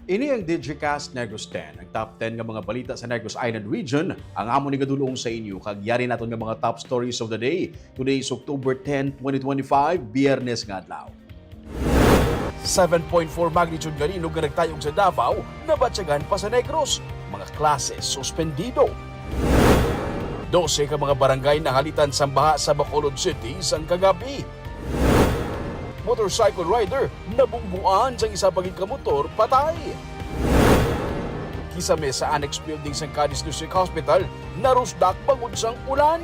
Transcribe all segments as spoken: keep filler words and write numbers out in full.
Ini ang Digicast Negros ten, ang top ten nga mga balita sa Negros Island Region, ang amo ni gadulong sa inyo kag yari naton nga mga top stories of the day. Today is October ten, twenty twenty-five, Biyernes nga adlaw. Seven point four magnitude nga linog nga nagtayog sa Davao, nabatyagan pa sa Negros. Mga klase suspendido. Dose ka mga barangay nahalitan sang baha sa Bacolod City sang kagabi. Motorcycle rider nabungguan sang isa pa gid ka motor, patay. Kisame sa annex building sang Cadiz District Hospital, narusdak bangod sang ulan.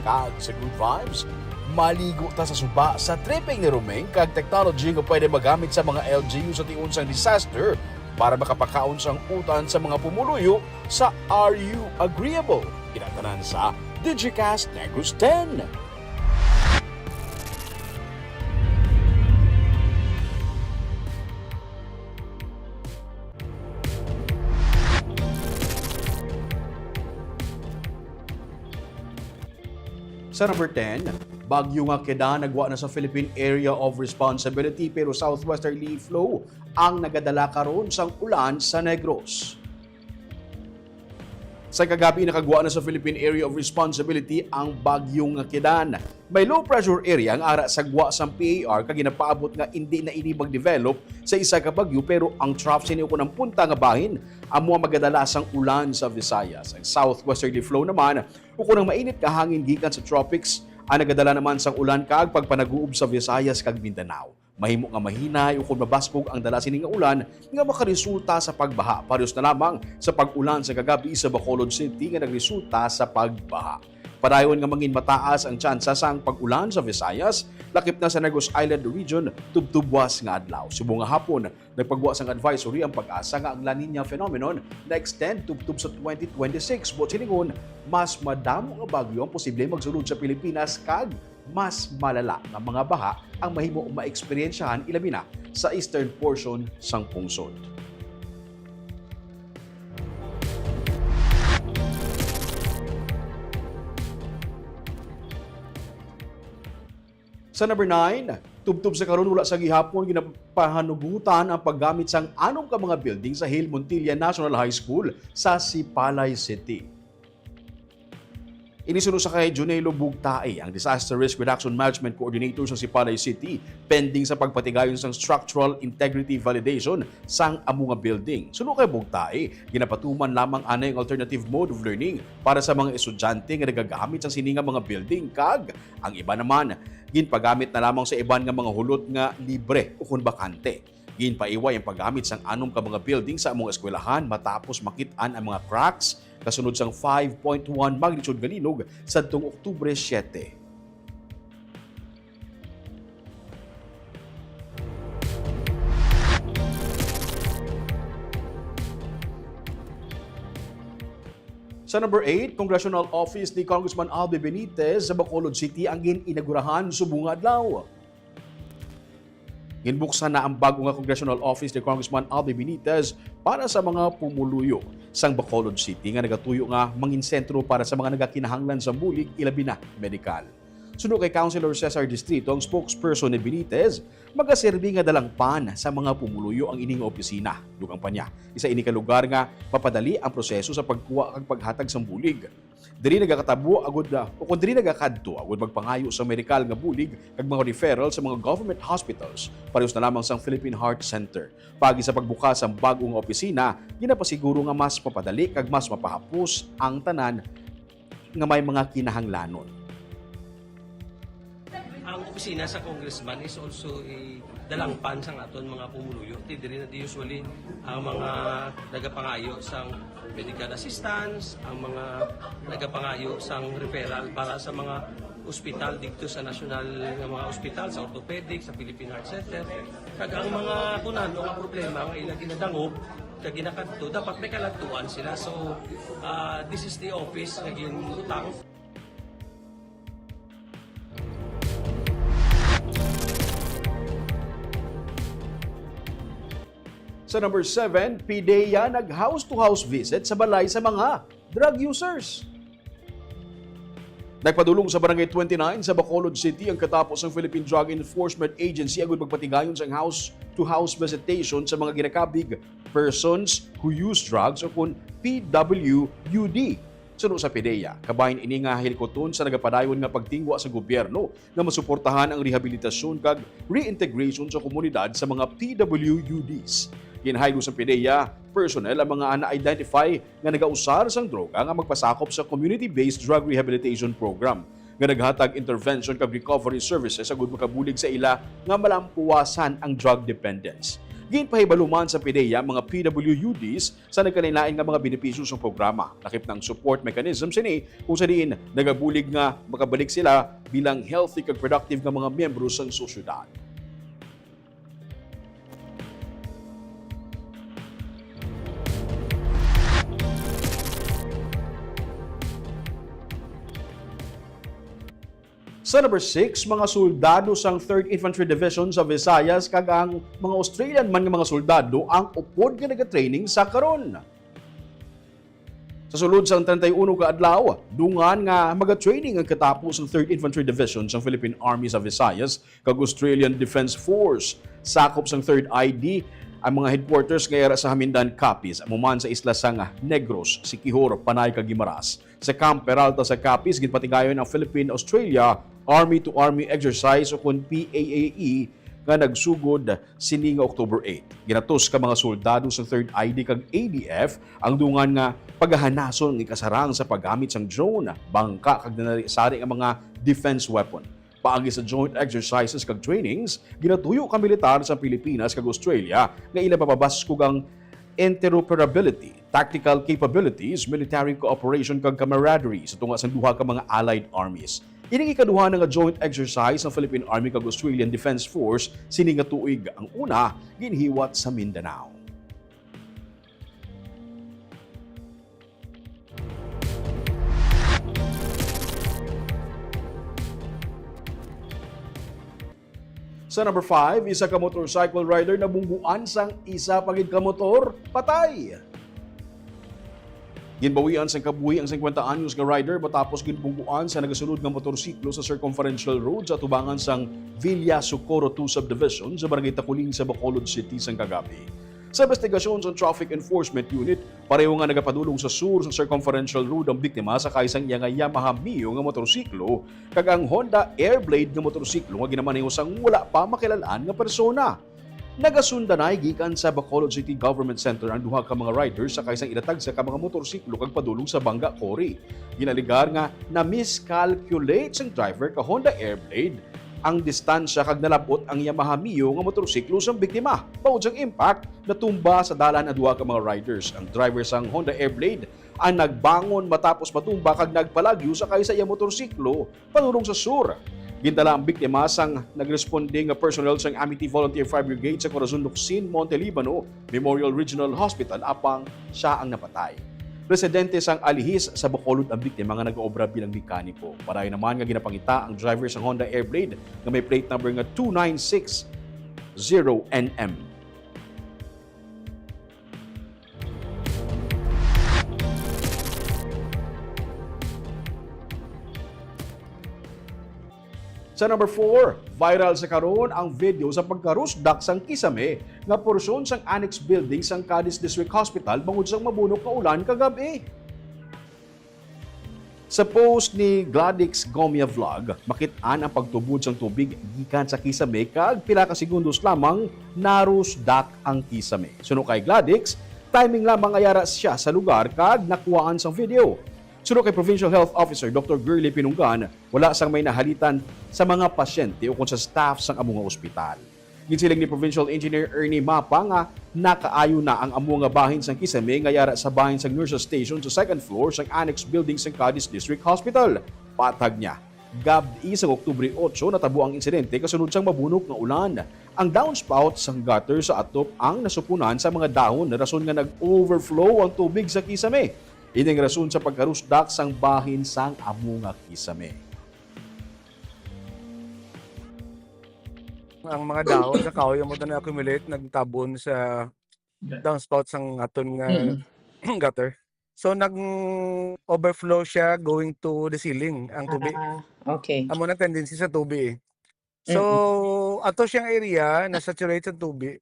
Kag sa good vibes, maligo ta sa suba sa tripping ni Romeng kag technology nga pwede magamit sa mga L G U sa tion sang disaster para makapakaon sang utan sa mga pumuluyo sa Are You Agreeable? Kinatanan sa Digicast Negros ten. Sa number ten, bagyo nga Kedan nagwa na sa Philippine Area of Responsibility, pero southwesterly flow ang nagadala karon sang ulan sa Negros. Sa kagabi, nakagwa na sa Philippine Area of Responsibility ang bagyo nga Kedan. May low pressure area ang ara sa gwa sang P A R kag ginapaabot nga indi na ini mag-develop sa isa ka bagyo, pero ang trough sini ukon ang punta nga bahin amo ang magadala sang ulan sa Visayas. Ang southwesterly flow naman ukon ang mainit nga hangin gikan sa tropics ang nagadala naman sang ulan kag pagpanaguob sa Visayas kag Mindanao. Mahimo nga mahinay ukon mabaskog ang dala sini nga ulan nga makaresulta sa pagbaha, parehas na lamang sa pag-ulan sa kagabi sa Bacolod City nga nagresulta sa pagbaha. Padayon nga mangin mataas ang tsansa sang pag-ulan sa Visayas, lakip na sa Negros Island Region, tubtob buwas nga adlaw. Subong nga hapon, nagpagwa sang advisory ang PAGASA nga ang La Niña phenomenon na-extend tubtob sa twenty twenty-six, buot silingon, mas madamo nga bagyo ang posible magsulod sa Pilipinas kag mas malala nga mga baha ang mahimo maeksperiensyahan, ilabi na sa eastern portion sang pungsod. Sa number nine, tubtob sa karon, wala sa gihapon ginapahanugutan ang paggamit sang anom ka mga building sa Hale Montilla National High School sa Sipalay City. Ini suno sa kay Junelo Bugtae, ang Disaster Risk Reduction Management Coordinator sa Sipalay City, pending sa pagpatigayon sang structural integrity validation sang amo nga building. Suno kay Bugtae, ginapatuman lamang anay ang alternative mode of learning para sa mga estudyante nga nagagamit sang sini nga mga building, kag ang iba naman ginpagamit na lamang sa iban nga mga hulot nga libre ukon bakante. Ginpaiway ang paggamit sang anom ka mga building sa among eskwelahan matapos makit-an ang mga cracks kasunod sang five point one magnitude nga linog sadtong Oktubre siete. Sa number eight, Congressional Office ni Congressman Albi Benitez sa Bacolod City ang gin-inagurahan subong nga adlaw. Ginbuksan na ang bag-o nga congressional office ni Congressman Albi Benitez para sa mga pumuluyo sang Bacolod City nga nagatuyo nga mangin sentro para sa mga nagakinahanglan sa bulig, ilabi na medikal. Suno kay Councilor Cesar Distrito, ang spokesperson ni Benitez, magaserbi nga dalangpan sa mga pumuluyo ang ini nga opisina. Dugang pa niya, isa ini ka lugar nga mapadali ang proseso sa pagkuha kag paghatag sang bulig. Diri nagakatabo agud na, o kung diri nagakadto agud magpangayo sa medikal nga bulig kag mga referral sa mga government hospitals, parehas na lamang sang Philippine Heart Center. Paagi sa pagbukas sang bag-o nga opisina, ginapasiguro nga mas mapadali kag mas mapahapos ang tanan nga may mga kinahanglanon. Ang opisina sa congressman is also a dalangpan sang aton mga pumuluyo. Ti diri na di usually ang mga nagapangayo sang medical assistance, ang mga nagapangayo sang referral para sa mga ospital didto sa nasyonal nga mga ospital, sa orthopedic, sa Philippine Heart Center. Kag ang mga kunano nga problema nga ila ginadangob kag ginakadto, dapat may kaladtuan sila. So, ah, this is the office nga ginbutang. Sa number seven, PDEA nag house-to-house visit sa balay sa mga drug users. Nagpadulong sa Barangay twenty-nine sa Bacolod City ang katapo sang Philippine Drug Enforcement Agency agud magpatigayon sang house-to-house visitation sa mga ginakabig, persons who use drugs, o kon P W U D. Suno sa PDEA, kabahin ini nga hilikuton sa nagapadayon nga pagtingwa sa gobyerno nga masuportahan ang rehabilitasyon kag reintegration sa komunidad sa mga P W U Ds. Ginhaylo sa PDEA personnel ang mga na-identify nga nagausar sang droga nga magpasakop sa Community-Based Drug Rehabilitation Program nga naghatag intervention kag recovery services agud makabulig sa ila nga malampuwasan ang drug dependence. Ginpahibalo man sa PDEA ang mga P W U Ds sa nagkalain-lain nga mga benepisyo sa programa, lakip na ang support mechanism sini, kung sa diin nagabulig nga makabalik sila bilang healthy kag productive nga mga miyembro sang sosyedad. Sa number six, mga soldado sang Third Infantry Division sa Visayas kag ang mga Australian man nga mga soldado ang upod nga nagatraining sa karon. Sa sulod sang treinta y uno ka adlaw, dungan nga magatraining ang katapo sang Third Infantry Division sang Philippine Army sa Visayas kag Australian Defense Force. Sakop sang Third I D ang mga headquarters nga yara sa Jamindan, Capiz, amo man sa isla sang Negros, Siquijor, Panay kag Guimaras. Sa Camp Peralta sa Capiz, ginpatigayon ang Philippine-Australia Army-to-Army Exercise, o kon P A A E, nga nagsugod sini nga October eight. Ginatos ka mga soldado sa Third I D kag A D F ang dungan nga pagahanason nga ikasarang sa paggamit sang drone, bangka, kag nanari-sari nga mga defense weapon. Paagi sa joint exercises kag trainings, ginatuyo ka militar sa Pilipinas kag Australia nga ila mapabaskog ang interoperability, tactical capabilities, military cooperation, kag camaraderie sa tunga sang duha ka mga allied armies. Ining ikaduha na nga joint exercise sang Philippine Army kag Australian Defense Force sini nga tuig. Ang una ginhiwat sa Mindanao. Sa number five, isa ka motorcycle rider nabungguan sang isa pa gid ka motor, patay. Ginbawian sang kabuhi ang singkwenta anyos nga rider matapos ginbungguan sa nagasulod nga motorsiklo sa Circumferential Road sa atubangan sang Villa Socorro two Subdivision sa Barangay Taculing sa Bacolod City sang kagab-i. Sa investigasyon sang Traffic Enforcement Unit, pareho nga nagapadulong sa sur sa Circumferential Road ang biktima sakay sang iya nga Yamaha Mio nga motorsiklo kag ang Honda Airblade nga motorsiklo nga ginamaneho sang wala pa makilal-an nga persona. Nagasundanay gikan sa Bacolod City Government Center ang duha ka mga riders sakay sang ila tagsa ka mga motorsiklo kag padulong sa Banga Quarry. Ginalegar nga na-miscalculate sang driver ka Honda Airblade ang distansya kag nalab-ot ang Yamaha Mio nga motorsiklo sang biktima. Tungod sang impact, natumba sa dalan ang duha ka mga riders. Ang driver sang Honda Airblade ang nagbangon matapos matumba kag nagpalagyo sakay sa iya motorsiklo padulong sa sur. Gindala ang biktima sang nagresponde nga personnel sang Amity Volunteer Fire Brigade sa Corazon Locsin, Monte Libano Memorial Regional Hospital, apang sia ang napatay. Residente sang Alihis sa Bacolod ang biktima nga nagaobra bilang mekaniko. Padayon naman nga ginapangita ang driver sang Honda Airblade nga may plate number nga two nine six zero N M. Sa number four, viral sa karon ang video sa pagkarusdak sang kisame nga porsyon sang annex building sang Cadiz District Hospital bangod sang mabunok nga ulan kagab-i. Sa post ni Gladix Gomia Vlog, makit-an ang pagtubod sang tubig gikan sa kisame kag pila ka segundos lamang narusdak ang kisame. Suno kay Gladix, timing lamang nga yara siya sa lugar kag nakuhaan sang video. Suno kay Provincial Health Officer Doctor Girly Pinunggan, wala sang may nahalitan sa mga pasyente ukon sa staff sang amo nga ospital. Ginsiling ni Provincial Engineer Ernie Mapa nga nakaayo na ang amo nga bahin sang kisame nga yara sa bahin sang nurses station sa second floor sang annex building sang Cadiz District Hospital. Patag niya, gab-i sang Oktubre otso natabo ang insidente kasunod sang mabunok nga ulan. Ang downspout sang gutter sa atop ang nasupunan sa mga dahon, rason nga nag-overflow ang tubig sa kisame. Ini ang rason sa pagkarusdak sang bahin sang amo nga kisame. Ang mga dahon sa kahoy amo na accumulate, nagtabon sa downspout sang aton nga Mm. gutter. So, nag-overflow siya going to the ceiling, ang tubi. Ah, okay. Amo na tendency sa tubi, eh. So, Mm. ato siyang area, na-saturate sa tubi.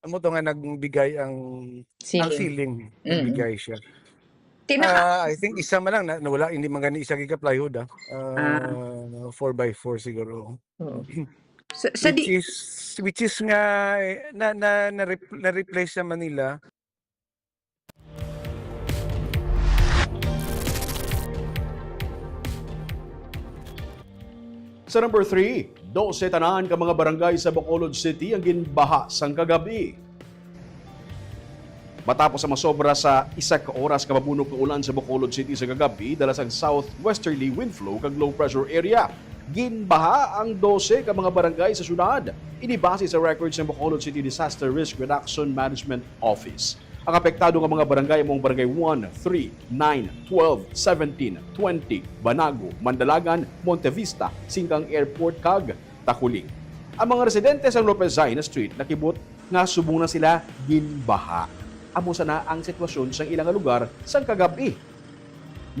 Amo to nga nagbigay ang, ang Ceiling. ceiling. Mm. Nagbigay siya. Tina- Ah, I think isa man lang na, nawala, hindi man gani isa giga plywood, ah. Ah. Ah, four by four siguro. Oo. Sa, sa Which di- is, which is nga, eh, na, na, na-rep-, na-replace naman nila. Sa number three, dose tanan ka mga barangay sa Bacolod City ang ginbaha sang kagab-i. Matapos ang masobra sa isa ka oras ka mabunok nga ulan sa Bacolod City sa kagab-i, dala sang southwesterly wind flow kag low pressure area, ginbaha ang dose ka mga barangay sa syudad. Ini base sa record sa Bacolod City Disaster Risk Reduction Management Office. Ang apektado nga mga barangay amo ang Barangay one, three, nine, twelve, seventeen, twenty, Banago, Mandalagan, Montevista, Singkang Airport, kag Taculing. Ang mga residente sa Lopez Jaena Street nakibot nga subong na sila ginbaha. Amo sana ang sitwasyon sang ila nga lugar sang kagab-i.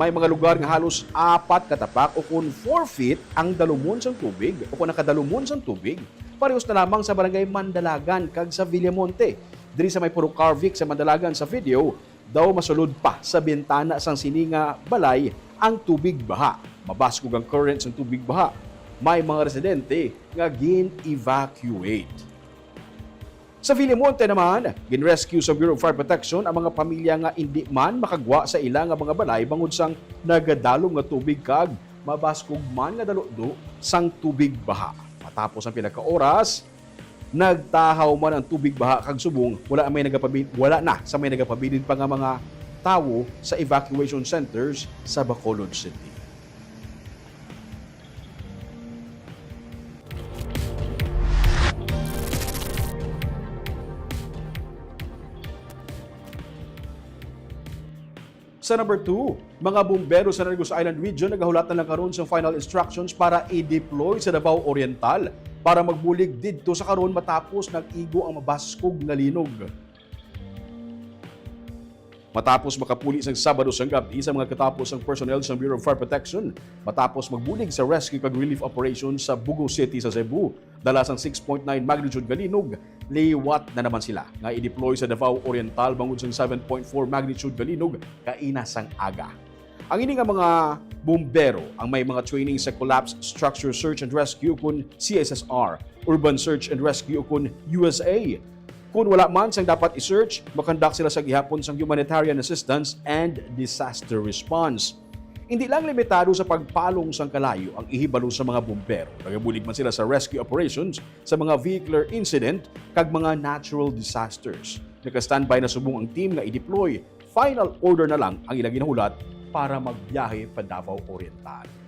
May mga lugar nga halos apat ka tapak o kon four feet ang dalumon sang tubig o kon nakadalumon sang tubig. Parehos na lamang sa Barangay Mandalagan kag sa Villamonte. Diri sa may Purok Carvic sa Mandalagan sa video, daw masulod pa sa bintana sang sini nga balay ang tubig baha. Mabaskog ang current sang tubig baha. May mga residente nga gin-evacuate. Sa Villamonte naman, gin-rescue sa Bureau of Fire Protection ang mga pamilya nga indi man makagwa sa ila nga mga balay bangod sang nagadalom nga tubig kag mabaskog man nga daludo sang tubig baha. Matapos ang pila ka oras, nagtahaw man ang tubig baha kag subong wala may nagapabi-, wala na sa may nagapabilin pa nga mga tawo sa evacuation centers sa Bacolod City. Sa number two, mga bumbero sa Negros Island Region nagahulat na lang karon sang final instructions para i-deploy sa Davao Oriental para magbulig didto sa karon matapos nag-igo ang mabaskog nga linog. Matapos makapuli sang Sabado sang gab-i sa mga katapo sang personnel sang Bureau of Fire Protection, matapos magbulig sa rescue kag relief operation sa Bogo City sa Cebu, dala sang six point nine magnitude nga linog, liwat na naman sila nga i-deploy sa Davao Oriental bangod sang seven point four magnitude nga linog kaina sang aga. Ang ini nga mga bumbero ang may mga training sa Collapse Structure Search and Rescue, kun C S S R, Urban Search and Rescue, kun U S A. Kun wala man sang dapat i-search, makonduct sila sa gihapon sang humanitarian assistance and disaster response. Hindi lang limitado sa pagpalong sang kalayo ang ihibalo sa mga bumbero. Nagabulig man sila sa rescue operations sa mga vehicular incident kag mga natural disasters. Naka-standby na subong ang team nga i-deploy. Final order na lang ang ila ginahulat para magbiyahe pa Davao Oriental.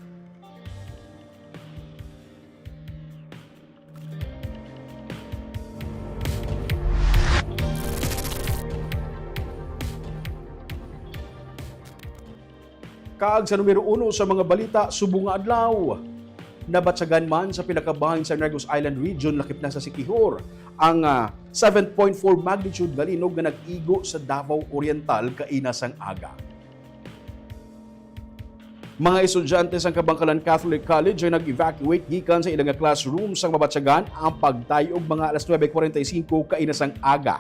Kag sa numero uno sa mga balita subong nga adlaw, nabatyagan man sa pila ka bahin sa Negros Island Region, lakip na sa Siquijor, ang, ah, seven point four magnitude nga linog nga nag-igo sa Davao Oriental kaina sang aga. Mga estudyante sang Kabangkalan Catholic College ay nag-evacuate gikan sa ila nga classroom sang mabatyagan ang pagtay og mga alas nuebe cuarenta y cinco kaina sang aga.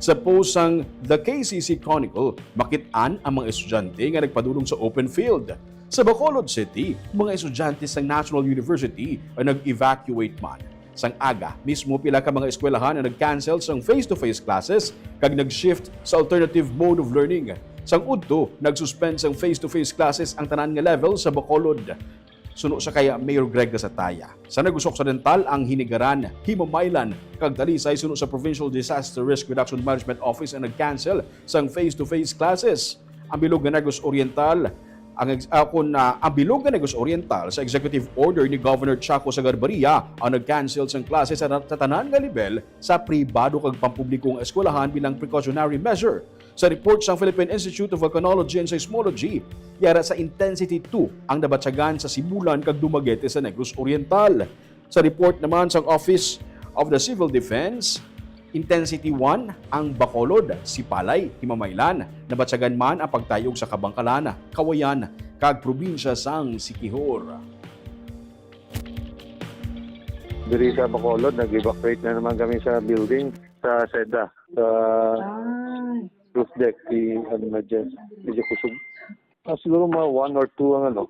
Sa post sang The K C C Chronicle, makit-an ang mga estudyante nga nagpadulong sa open field. Sa Bacolod City, mga estudyante sang National University ang nag-evacuate man. Sang aga mismo, pila ka mga eskwelahan ang nag-cancel sang face-to-face classes kag nag-shift sa alternative mode of learning. Sang udto, nag-suspend sang face-to-face classes ang tanan nga level sa Bacolod. Suno sa kay Mayor Greg Gasataya. Sa Negros Occidental, ang Hinigaran, Himamaylan, kag Talisay suno sa Provincial Disaster Risk Reduction Management Office ang nag-cancel sang face-to-face classes. Ang bilog nga Negros Oriental, ang ex-, ah, kun, ah, ang bilog nga Negros Oriental sa executive order ni Governor Chaco Sagarbaria ang nag-cancel sang klase sa, sa tanan nga level sa pribado kag pampubliko nga eskwelahan bilang precautionary measure. Sa report sang Philippine Institute of Volcanology and Seismology, yara sa intensity two ang nabatyagan sa Sibulan kag Dumaguete sa Negros Oriental. Sa report naman sang Office of the Civil Defense, Intensity one ang Bacolod, Sipalay, Himamaylan, nabatyagan man ang pagtayog sa Kabangkalan, Cauayan, kag probinsya sang Siquijor. Diri sa Bacolod, nag-evacuate na naman kami sa building sa SEDA, sa Ah. Roof deck, si, ano na dyan, medyo kusog. Ah, siguro mga one or two ang, ano,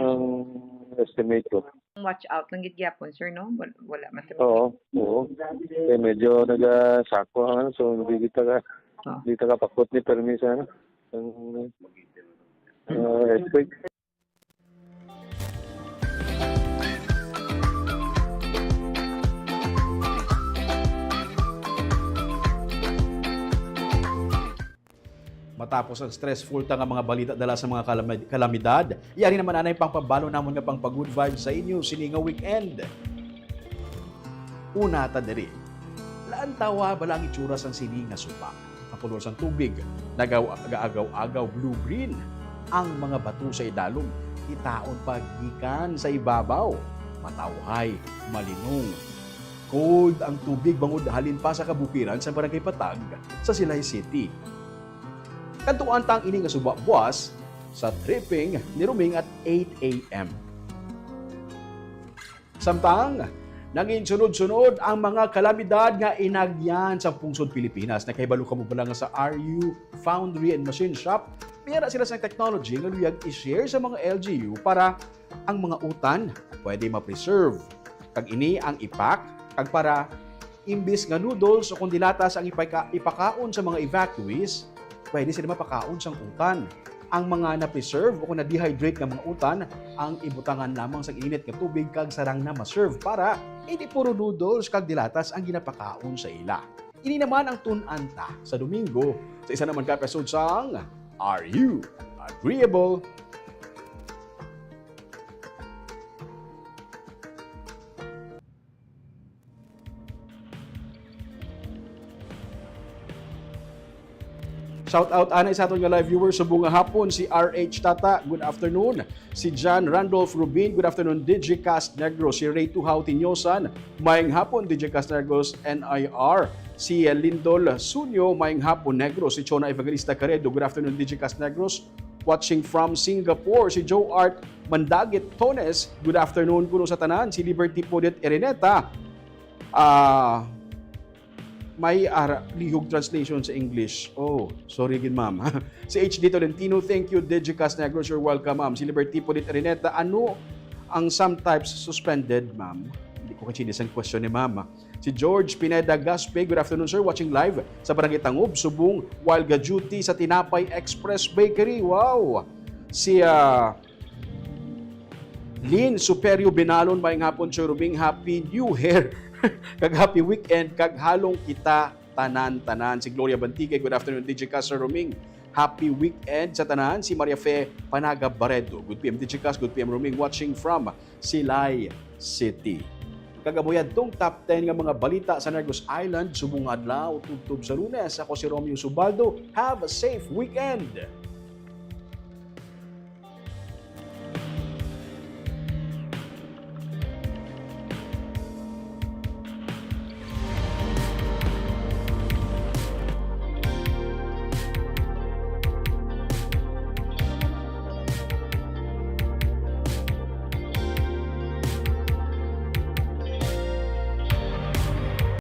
ang estimate ko. Watch out lang gid gyapon, sir, no? Wal-, wala man sa Oo, oo. Eh, medyo nagasako ang, ano, so hindi kita ka, Ah. hindi kita kapakot ni permi sa, ano, ang, ah, earthquake. Matapos ang stressful ta nga mga balita dala sa mga kalamid-, kalamidad, yari naman anay pang pabalo namon nga pang pa-good vibes sa inyo sini nga weekend. Una ta diri. Lantawa bala ang itsura sang sini nga suba. Ang kolor sang tubig, nagaw-, gaagaw-agaw blue-green. Ang mga bato sa idalom, kitaon pa gikan sa ibabaw. Matawhay, malinong. Cold ang tubig bangod halin pa sa kabukiran sa Barangay Patag sa Silay City. Kadtuan ta ang ini nga suba buas sa tripping ni Roming at eight A M. Samtang, nangin sunod-sunod ang mga kalamidad nga inagyan sa pungsod Pilipinas. Nakahibalo kamo bala nga sa R U Foundry and Machine Shop, may ara sila sang technology nga luyag i-share sa mga L G U para ang mga utan pwede ma-preserve. Kag ini ang ipak, kag para imbis nga noodles o kon dilatas ang ipaka-, ipakaon sa mga evacuees, pwede sila mapakaon sang utan. Ang mga na-preserve o kon na-dehydrate nga mga utan, ang ibutangan lamang sa init nga tubig kag sarang na ma-serve para hindi puro noodles kag dilatas ang ginapakaon sa ila. Ini naman ang tun-an ta sa Domingo sa isa naman ka episode sang Are You Agreeable? Shout out anay sa aton nga live viewers subong nga hapon, si R H Tata, good afternoon. Si John Randolph Rubin, good afternoon. D J Cast Negros, si Ray Tuhaw Tinyosan, maayong hapon. D J Cast Negros, N I R, si Lindol Sunyo, maayong hapon, Negros. Si Chona Evangelista Caredo, good afternoon. D J Cast Negros, watching from Singapore. Si Joe Art Mandagit Tones, good afternoon kuno sa tanan. Si Liberty Pudet Erineta, ah, may ara-, lihog translation sa English. Oh, sorry gid, ma'am. Si H D Tolentino, thank you. Digicast Negros, you're welcome, ma'am. Si Liberty Pulit Arineta, ano ang some types suspended, ma'am? Hindi ko kaintindihan ang question ni ma'am. Si George Pineda Gaspe, good afternoon, sir. Watching live sa Barangay Tangub, Subong, while ga-duty sa Tinapay Express Bakery. Wow! Si, ah, Lynn Superio Binalon, maayong hapon, Sir Roming. Happy New Year, kag happy weekend, kag halong kita tanan-tanan. Si Gloria Bantigue, good afternoon, D J Castro Roming. Happy weekend sa tanan. Si Maria Fe Panaga Baredo, good P M D J Cas, good P M Roming, watching from Silay City. Kag amo yadtong top ten nga mga balita sa Negros Island subong nga adlaw, tubtob sa Lunes. Ako si Romeo Subaldo. Have a safe weekend!